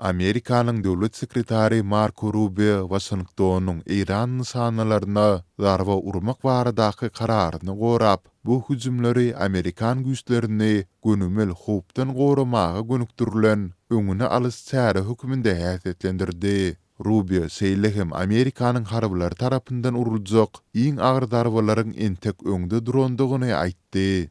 Amerikanyň döwlet sekretary Marko Rubio Waşingtonyň Eýran nyşanalaryna zarba urmak baradaky kararyny gorap, bu hüjümleri amerikan güýçlerini gönümel howpdan goramaga gönükdirilen öňüni alyş çäre hökmünde häsiýetlendirdi. Rubio şeýle hem Amerikanyň harbylary tarapyndan uruljak iň agyr zarbalaryň entek öňde durandygyny aýtdy.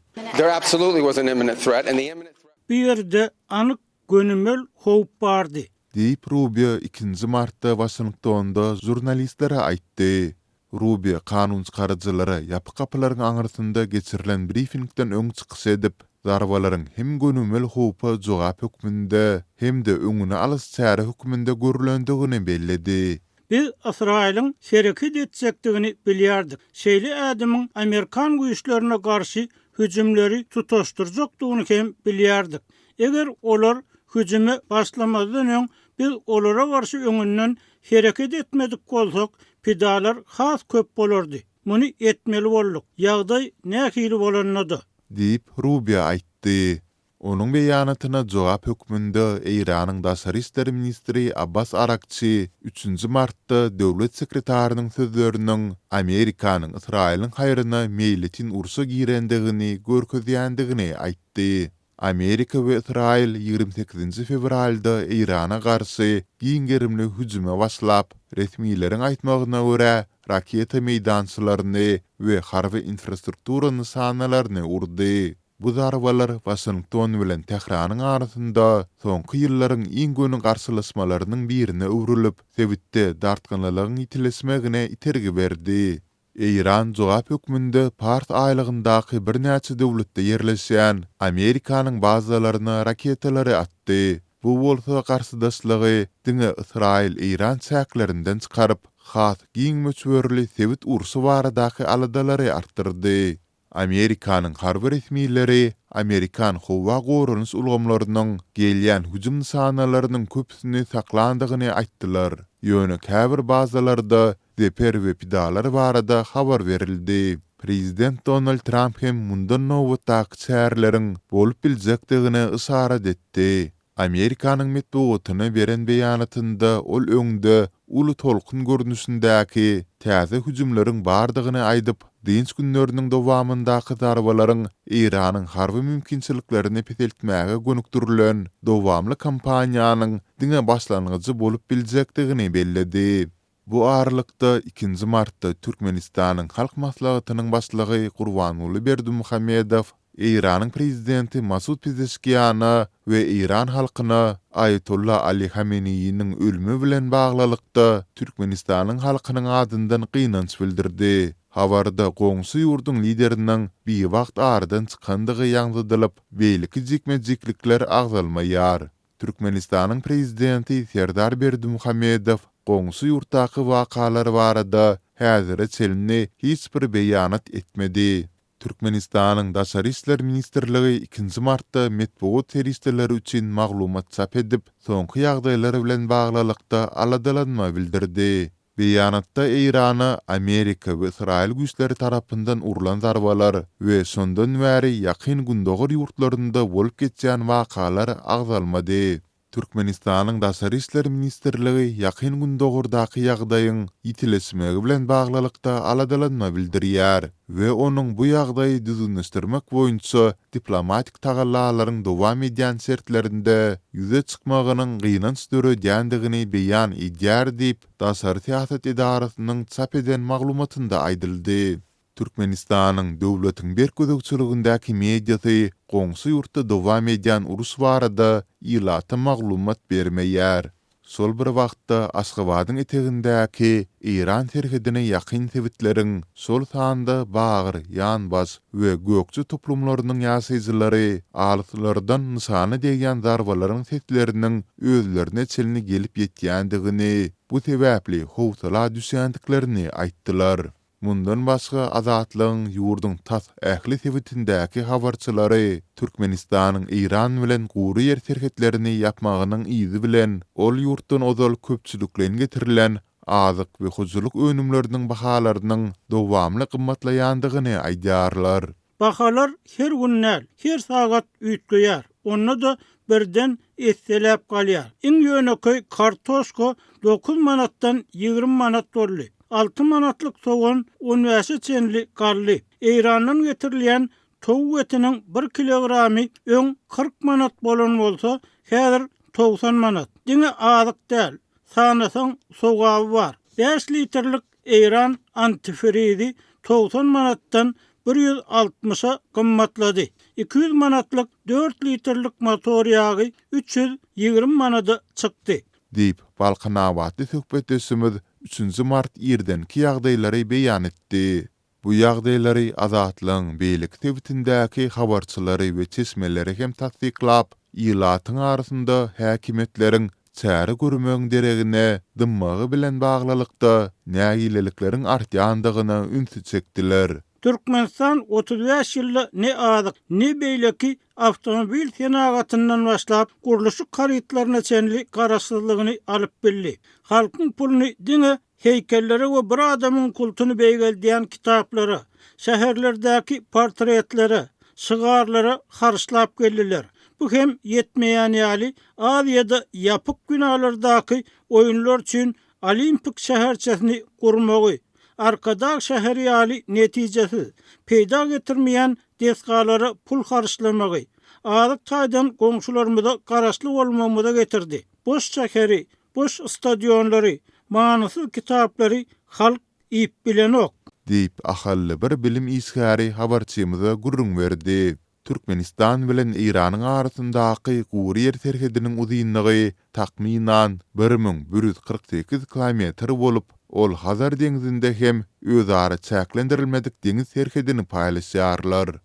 Bu ýerde anyk gönümel howp bardy. Diýip, Rubio ikinji martda Waşingtonda žurnalistlere aýtdy. Rubio kanunçykaryjylara ýapyk gapylaryň aňyrsynda geçirilen brifingden öň çykyş edip, zarbalaryň hem gönümel howpa jogap hökmünde, hem-de öňüni alyş çäre hökmünde görlendigini belledi. Biz Ysraýylyň hereket etjekdigini bilýärdik. Şeýle ädimiň amerikan güýçlerine garşy hüjümleri tutaşdyrjakdygyny hem bilýärdik. Eger olar hüjüme başlamazdan öň biz olara garşy öňünden hereket etmedik bolsak, pidalar has köp bolardy. Muny etmeli bolduk, ýagdaý nähili bolanda-da. Diýip, Rubio aýtdy. Onuň beýanatyna jogap hökmünde Eýranyň daşary işler ministri Abbas Arakçi üçünji martda döwlet sekretarynyň sözleriniň Amerikanyň Ysraýylyň haýryna meýletin urşa girendigini görkezýändigini aýtdy. Amerika we Ysraýyl 28-nji fewralda Eýrana garşy giň gerimli hüjüme başlap, resmileriň aýtmagyna görä, raketa meýdançalaryny we harby infrastruktura nyşanalaryny urdy. Bu zarbalar Waşington bilen Tähranyň arasynda soňky ýyllaryň iň göni garşylaşmalarynyň birine öwrülip, sebitde dartgynlylygyň ýitileşmegine itergi berdi. Eýran jogap hökmünde Pars aýlagyndaky birnäçe döwletde ýerleşýän Amerikanyň bazalaryna raketalary atdy. Bu bolsa garşydaşlygy diňe Ysraýyl-Eýran çäklerinden çykaryp, has giň möçberli sebit urşy baradaky aladalary artdyrdy. Amerikanyň harby resmileri amerikan howa goranyş ulgamlarynyň gelýän hüjüm nyşanalarynyň köpüsini saklandygyny aýtdylar, ýöne käbir bazalarda zeper we pidalar barada habar berildi. Prezident Donald Tramp hem mundan nobatdaky çäreleriň bolup biljekdigine yşarat etdi. Amerikanyň metbugatyna beren beýanatynda ol öňde uly tolkun görnüşindäki täze hüjümleriň bardygyny aýdyp, dynç günleriniň dowamyndaky zarbalaryň Eýranyň harby mümkinçiliklerini peseltmäge gönükdirilen dowamly kampaniýanyň diňe başlangyjy bolup biljekdigini belledi. Bu aralykda, ikinji martda Türkmenistanyň Halk Maslahatynyň Başlygy Gurbanguly Berdimuhamedow Eýranyň prezidenti Masud Pezeşkiana we eýran halkyna Aýatolla Ali Hameneýiniň ölümi bilen baglylykda Türkmenistanyň halkynyň adyndan gynanç bildirdi. Habarda goňşy ýurduň lideriniň biwagt aradan çykandygy ýaňzydylyp, beýleki jikme-jiklikler agzalmaýar. Türkmenistanyň Prezidenti Serdar Berdimuhamedow goňşy ýurtdaky wakalar barada häzire çenli hiç bir beýanat etmedi. Türkmenistanyň Daşary işler ministrligi ikinji martda metbugat serişdeleri üçin maglumat çap edip, soňky ýagdaýlar bilen baglylykda aladalanma bildirdi. Beýanatda Eýrana Amerika we Ysraýyl güýçleri tarapyndan urlan zarbalar we şondan bäri Ýakyn Gündogar ýurtlarynda bolup geçýän wakalar agzalmady. Türkmenistanyň Daşary işler ministrligi Ýakyn Gündogardaky ýagdaýyň ýitileşmegi bilen baglylykda aladalanma bildirýär we onuň bu ýagdaýy düzgünleşdirmek boýunça diplomatik tagallalaryň dowam edýän şertlerinde ýüze çykmagynyň gynanç döredýändigini beýan edýär diýip, daşary syýasat edarasynyň çap eden maglumatynda aýdyldy. Türkmenistanyň döwletiň berk gözegçiligindäki mediasy goňşy ýurtda dowam edýän uruş barada ilata maglumat bermeýär. Şol bir wagtda, Aşgabadyň etegindäki Eýran serhedine ýakyn sebitleriň, şol sanda Bagyr, Ýanbaş we Gökje toplumlarynyň ýaşaýjylary alyslardan nyşana degýän zarbalaryň sesleriniň özlerine çenli gelip ýetýändigini, bu sebäpli howsala düşýändiklerini aýtdylar. Mundan başga, Azatlygyň ýurduň tas ähli sebitindäki habarçylary Türkmenistanyň Eýran bilen gury ýer serhetlerini ýapmagynyň yzy bilen ol ýurtdan ozal köpçülikleýin getirilen azyk we hojalyk önümleriniň bahalarynyň dowamly gymmatlaýandygyny aýdýarlar. Bahalar her gün däl, her sagat üýtgeýär. Onda-da birden esseläp galýar. Iň ýönekeý kartoşka dokuz manatdan 20 manat boldy. Alty manatlyk sogan on bäşe çenli galdy. Eýrandan getirilýän towuk etiniň bir kilogramy öň 40 manat bolan bolsa, häzir 90 manat. Diňe azyk däl, sanasaň sogaby bar. Bäş litrlik Eýran antifrizi 90 manatdan 160-a gymmatlady. 200 manatlyk dört litrlik motor ýagy 320 manada çykdy. Diýip, balkanabatly söhbetdeşimiz üçünji mart irdenki ýagdaýlary beýan etdi. Bu ýagdaýlary Azatlygyň beýleki sebitindäki habarçylary we çeşmeleri hem tassyklap, ilatyň arasynda häkimiýetleriň çäre görmegiň deregine dymmagy bilen baglylykda nägilelikleriň artýandygyna ünsi çekdiler. Türkmenistan 35 ýylda ne azyk, ne beýleki awtomobil senagatyndan başlap, gurluşyk harytlaryna çenli garaşsyzlygyny alyp bildi. Halkyň puluny diňe Heýkellere we bir adamyň kultuny beýgeldýän kitaplara, şäherlerdäki portretlere, şygarlara harçlap geldiler. Bu hem ýetmeýän ýaly, Aziýada ýapyk binalardaky oýunlar üçin Olimpik şäherçesini gurmagy, Arkadag şäheri ýaly netijesiz, peýda getirmeýän desgalara pul harçlamagy, azyk taýdan goňşularymyza garaşly bolmagymyza getirdi. Boş şäheri, Boş stadionlary, manysyz kitaplary halk iýip bilenok. Diýip, ahally bir bilim işgäri habarçymyza gürrüň berdi. Türkmenistan bilen Eýranyň arasyndaky gury ýer serhediniň uzynlygy, takmynan, 1148 kilometr bolup, ol Hazar deňzinde hem özara çäklendirilmedik deňiz serhedini paýlaşýarlar.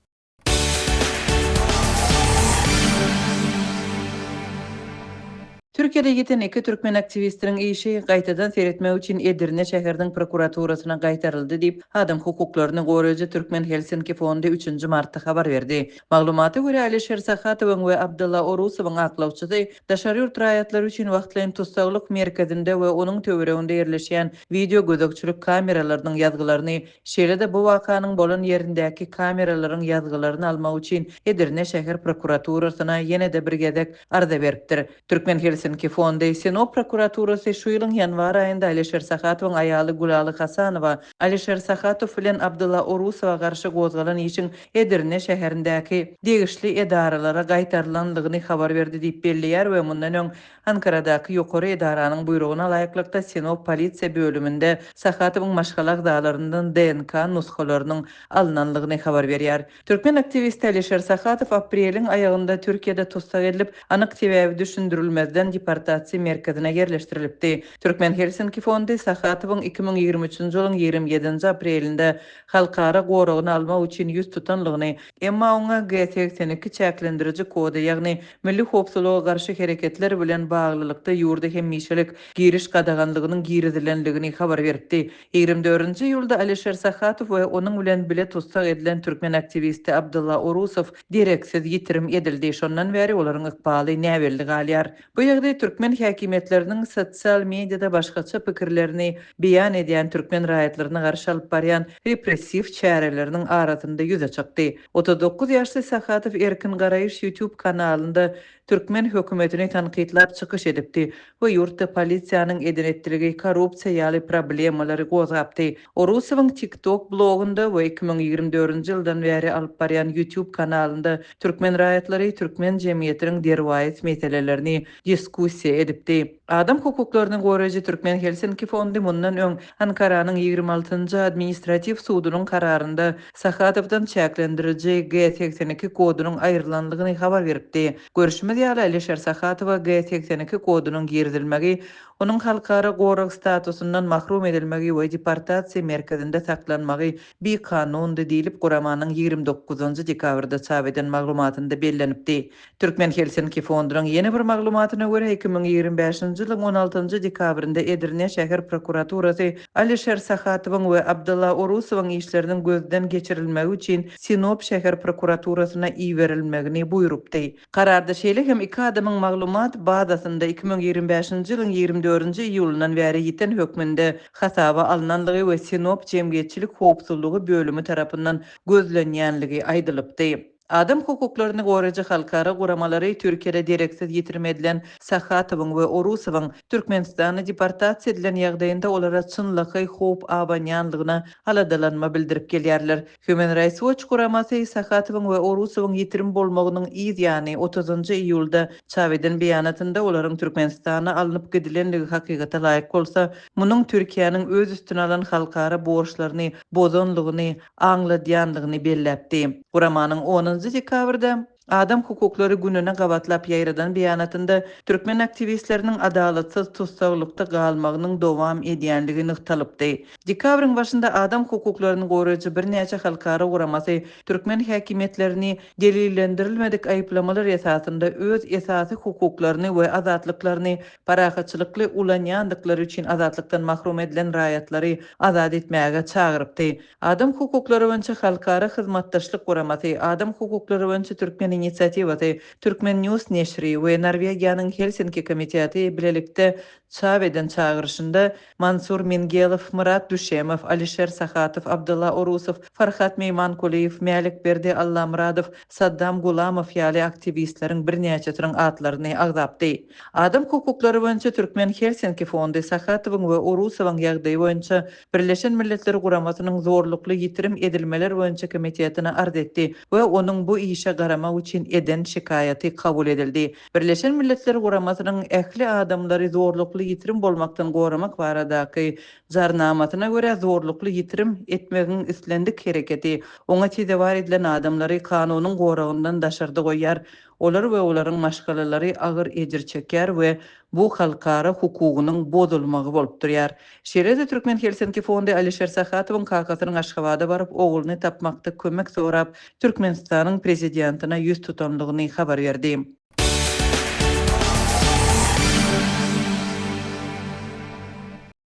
Türkiýede ýiten iki türkmen aktiwistiniň işi gaýtadan seretmek üçin Edirne şäheriniň prokuraturasyna gaýtaryldy diýip, adam hukuklaryny goraýjy Türkmen Helsinki fondy üçünji martda habar berdi. Maglumata görä, Alişer Sahatowyň we Abdylla Orusowyň aklawçysy daşary ýurt raýatlary üçin wagtlaýyn tussaglyk merkezinde we onuň töwereginde ýerleşýän wideo gözegçilik kameralarynyň ýazgylaryny Şeýle-de bu wakanyň bolan ýerindäki kameralaryň ýazgylaryny almak üçin Edirne şäher prokuraturasyna ýene-de bir gezek arza beripdir. Türkmen Helsinki fondy, Sinop prokuraturasy şu ýylyň ýanwar aýynda Alişer Sahatowyň aýaly Gulaly Hasanowa, Alişer Sahatow bilen Abdylla Orusowa garşy gozgalan işiň Edirne şäherindäki degişli edaralara gaýtarylanlygyny habar berdi diýip belleýär we mundan öň Ankaradaky ýokary edaranyň buýrugyna laýyklykda Sinop polisiýa bölüminde Sahatowyň maşgala agzalaryndan DNK nusgalarynyň alnanlygyny habar berýär. Türkmen aktiwisti Alişer Sahatow apreliň aýagynda Türkiýede tussag edilip, anyk sebäbi düşündirilmezden deportasiýa merkezine ýerleşdirilipdi. Türkmen Helsinki fondy Sahatowyň 2023-nji ýylyň 27-nji aprelinde halkara goragyny almak üçin ýüz tutanlygyny, emma oňa G 82 çäklendiriji kody, ýagny milli howpsuzlyga garşy hereketler bilen baglylykda ýurda hemişelik giriş gadaganlygynyň girizilenligini habar beripdi. 24-nji iýulda Alişer Sahatow we onuň bilen bile tussag edilen türkmen aktiwisti Abdylla Orusow dereksiz ýitirim edildi, şondan bäri olaryň ykbaly näbelli galýar. Bu ýagdaý türkmen häkimiýetleriniň sosial mediada başgaça pikirlerini beýan edýän türkmen raýatlaryna garşy alyp barýan repressiw çäreleriniň arasynda ýüze çykdy. 39 ýaşly Sahatow Erkin Garaýyş YouTube kanalynda türkmen hökümetini tankytlap çykyş edipdi we ýurtda polisiýanyň eden-etdiligi, korrupsiýa ýaly problemalary gozgapdy. Orusowyň TikTok blogunda we 2024-nji ýyldan bäri alyp barýan YouTube kanalynda türkmen raýatlary türkmen jemgyýetiniň derwaýys meselelerini diskussiýa edipdi. Adam hukuklaryny goraýjy Türkmen Helsinki fondy mundan öň Ankaranyň 26-njy administratiw sudunyň kararynda Sahatowdan çäklendiriji G 82 kodunyň aýrylanlygyny habar beripdi. Görşümiz ýaly, Alişer Sahatowa G 82 kodunyň girizilmegi onuň halkara gorag statusyndan mahrum edilmegi we deportasiýa merkezinde saklanmagy bikanundy diýlip, guramanyň 29 dekabrda çap eden maglumatynda bellenipdi. Türkmen Helsinki fondunyň ýene bir maglumatyna görä, 2025-nji ýylyň 16 dekabrynda Edirne şäher prokuraturasy Alişer Sahatowyň we Abdylla Orusowyň işleriniň gözden geçirilmegi üçin Sinop şäher prokuraturasyna iberilmegini buýrupdy. Kararda şeýle hem iki adamyň maglumat bazasynda 2025-nji ýylyň 24-nji iýulyndan bäri ýiten hökmünde hasaba alnanlygy we Sinop jemgyýetçilik howpsuzlygy bölümi tarapyndan gözlenýänligi aýdylypdy. Adam hukuklaryny goraýjy halkara guramalary Türkiýede dereksiz ýitirim edilen Sahatowyň we Orusowyň Türkmenistana deportasiýa edilen ýagdaýynda olara çynlakaý howp abanýanlygyna aladalanma bildirip gelýärler. Human Rights Watch guramasy Sahatowyň we Orusowyň ýitirim bolmagynyň yz ýany otuzynjy iýulda çap eden beýanatynda olaryň Türkmenistana alnyp gidilenligi hakykata laýyk bolsa, munuň Türkiýäniň öz üstüne alan halkara borçlaryny bozanlygyny aňladýandygyny belläpdi. Guramanyň onunjy dekabrda Adam hukuklary gününe gabatlap ýaýradan beýanatynda türkmen aktiwistleriniň adalatsyz tussaglykda galmagynyň dowam edýänligi nygtalypdy. Dekabryň başynda adam hukuklaryny goraýjy birnäçe halkara guramasy türkmen häkimiýetlerini delillendirilmedik aýyplamalar esasynda öz esasy hukuklaryny we azatlyklaryny parahatçylykly ulanýandyklary üçin azatlykdan mahrum edilen raýatlary azat etmäge çagyrypdy. Adam hukuklary boýunça Halkara hyzmatdaşlyk guramasy, Adam hukuklary boýunça Türkmen inisiatiwasy, Turkmen News neşiri we Norwegiýanyň Helsinki komiteti bilelikde çap eden çagyryşynda Mansur Mingelow, Myrat Düşemow, Alişer Sahatow, Abdylla Orusow, Farhat Meýmankulyýew, Mälikberdi Allamyradow, Saddam Gulamow ýaly aktiwistleriň birnäçesiniň atlaryny agzapdy. Adam hukuklary boýunça Türkmen Helsinki fondy Sahatowyň we Orusowyň ýagdaýy boýunça Birleşen Milletler Guramasynyň Zorlukly ýitirim edilmeler boýunça komitetine arz etdi we onuň bu işe garamak üçin eden şikaýaty kabul edildi. Birleşen Milletler Guramasynyň ähli adamlary zorlukly ýitirim bolmakdan goramak baradaky Jarnamasyna görä, zorlukly ýitirim etmegiň islendik hereketi oňa sezewar edilen adamlary kanunyň goragyndan daşarda goýýar, olar we olaryň maşgalalary agyr ejir çekýär we bu halkara hukugynyň bozulmagy bolup durýar. Şeýle-de Türkmen Helsinki fondy Alişer Sahatowyň kakasynyň Aşgabada baryp, ogluny tapmakda kömek sorap, Türkmenistanyň Prezidentine ýüz tutanlygyny habar berdi.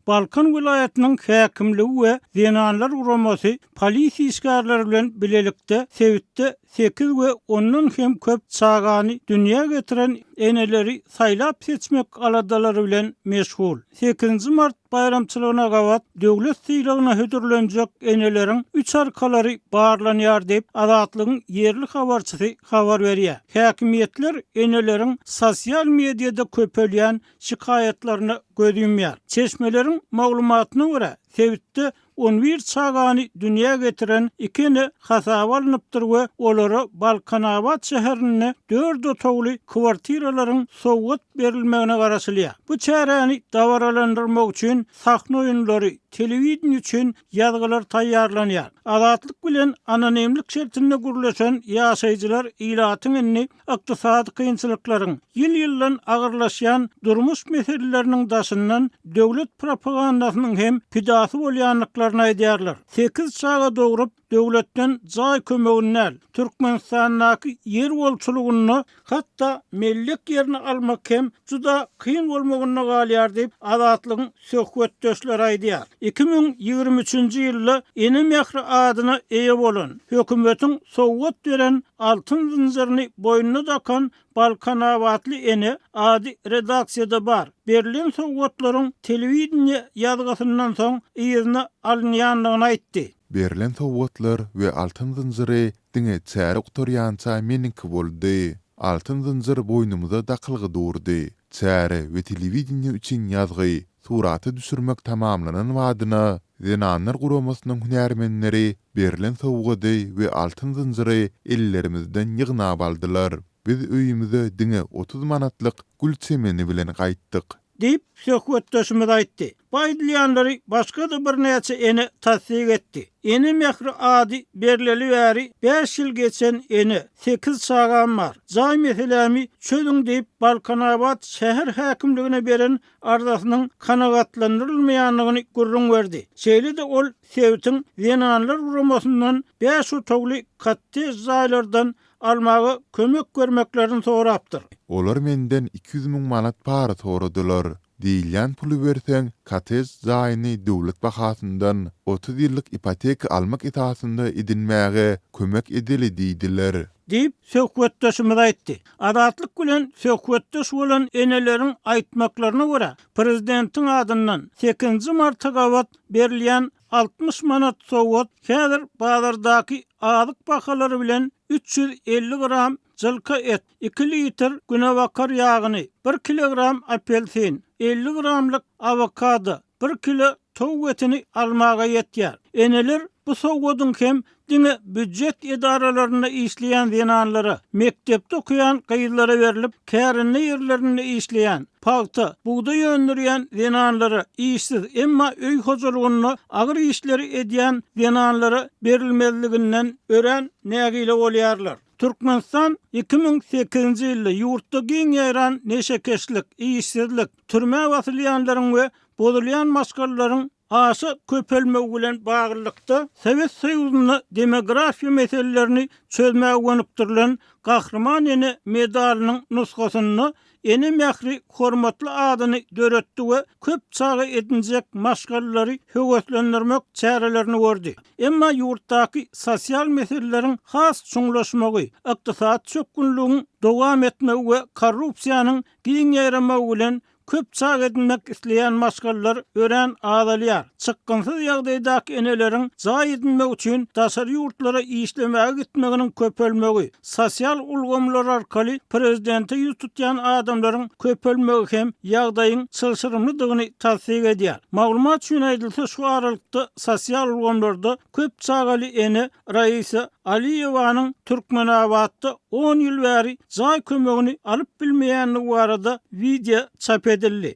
Balkan welaýatynyň häkimligi we Zenanlar guramasy polisiýa işgärleri bilen bilelikde sebitde sekiz we ondan hem köp çagany dünýä getiren eneleri saýlap-seçmek aladalary bilen meşgul. Sekizinji mart baýramçylygyna gabat döwlet sylagyna hödürlenjek eneleriň üç arkalary barlanýar diýip, Azatlygyň ýerli habarçysy habar berýär. Häkimiýetler eneleriň sosial mediada köpelýän şikaýatlaryna göz ýumýar. Çeşmeleriň maglumatyna görä, sebitde on bir çagany dünýä getiren iki ene hasaba alnypdyr we olara Balkanabat şäherinde dört otagly kwartiralaryň sowgat berilmegine garaşylýar. Bu çäräni dabaralandyrmak üçin sahna oýunlary, telewideniýe üçin ýazgylar taýýarlanýar. Azatlyk bilen anonimlik şertinde gürleşen ýaşaýjylar ilatyň indi ykdysady kynçylyklaryň, ýyl-ýyldan agyrlaşýan durmuş meseleleriniň daşyndan döwlet propagandasynyň hem pidasy bolýandyklaryny aýdýarlar. Sekiz çaga dogrup, döwletden jaý kömegini däl, Türkmenistandaky ýer bolçulygynda hatda mellek ýerini almak hem juda kyn bolmagynda galýar diýip, Azatlygyň söhbetdeşleri aýdýar. 2023-nji ýylda Ene mähri adyna eýe bolan, hökümetiň sowgat beren altyn zynjyryny boýnuna dakan balkanabatly ene, ady redaksiýada bar, berlen sowgatlaryň telewideniýe ýazgysyndan soň yzyna alynýandygyny aýtdy. Berlen sowgatlar we altyn zynjyry diňe çäre gutarýança meniňki boldy. Altyn zynjyr boýnumyza dakylgy durdy. Çäre we telewideniýe üçin ýazgy, surata düşürmek tamamlanan badyna, Zenanlar guramasynyň hünärmenleri berlen sowgady we altyn zynjyry ellerimizden ýygnap aldylar. Biz öýümize diňe 30 manatlyk gül çemeni bilen gaýtdyk. Diýip, söhbetdeşimiz aýtdy. Bu aýdylýanlary başga-da birnäçe ene tassyk etdi. Ene mähri ady berleli bäri bäş ýyl geçen ene, sekiz çagam bar. Jaý meselämi çözüň diýip, Balkanabat şäher häkimligine beren arzasynyň kanagatlandyrylmaýandygyny gürrüň berdi. Şeýle-de ol sebitiň Zenanlar guramasyndan bäş otagly kottej jaýlardan almaga kömek bermeklerini sorapdyr. Olar menden 200 müň manat para soradylar. Diýilýän puly berseň, kottej jaýyny döwlet bahasyndan 30 ýyllyk ipoteka almak esasynda edinmäge kömek edeli diýdiler. Diýip, söhbetdeşimiz aýtdy. Azatlyk bilen söhbetdeş bolan eneleriň aýtmaklaryna görä, prezidentiň adyndan sekizinji marta gabat berilýän. 60 manat sowgat häzir bazardaky azyk bahalary bilen 350 gram jylka et, iki litr günebakar ýagyny, bir kilogram apelsin, 50 gramlyk awokado, bir kilo towuk etini almaga ýetýär. Eneler bu sowgadyň hem diňe býujet edaralarynda işleýän zenanlara, mekdepde okaýan gyzlara berlip, kärende ýerlerinde işleýän, pagta, bugdaý öndürýän zenanlara, işsiz, emma öý hojalygynda agyr işleri edýän zenanlara berilmezliginden örän nägile bolýarlar. Türkmenistan 2008-nji ýylda ýurtda giň ýaýran neşekeşlik, işsizlik, türmä basylýanlaryň we bozulýan maşgalalaryň aşa köpelmegi bilen baglylykda, Sowet Soýuzynda demografiýa meselelerini çözmäge gönükdirilen Gahryman ene medalynyň nusgasynda Ene mähri hormatly adyny döretdi we köp çaga edinjek maşgalalary höweslendirmek çärelerini gördi. Emma ýurtdaky sosial meseleleriň has çuňlaşmagy, ykdysady çökgünligiň dowam etmegi we korrupsiýanyň giň ýaýramagy bilen köp çaga edinmek isleýän maşgalalar örän azalýar. Çykgynsyz ýagdaýdaky eneleriň jaý edinmek üçin daşary ýurtlara işlemäge gitmeginiň köpelmegi, sosial ulgamlar arkaly prezidente ýüz tutýan adamlaryň köpelmegi hem ýagdaýyň çylşyrymlydygyny tassyk edýär. Maglumat üçin aýdylsa, şu aralykda sosial ulgamlarda köp çagaly ene Raisa Aliýewanyň Türkmenabatda on ýyl bäri jaý kömegini alyp bilmeýändigi barada wideo çap edildi.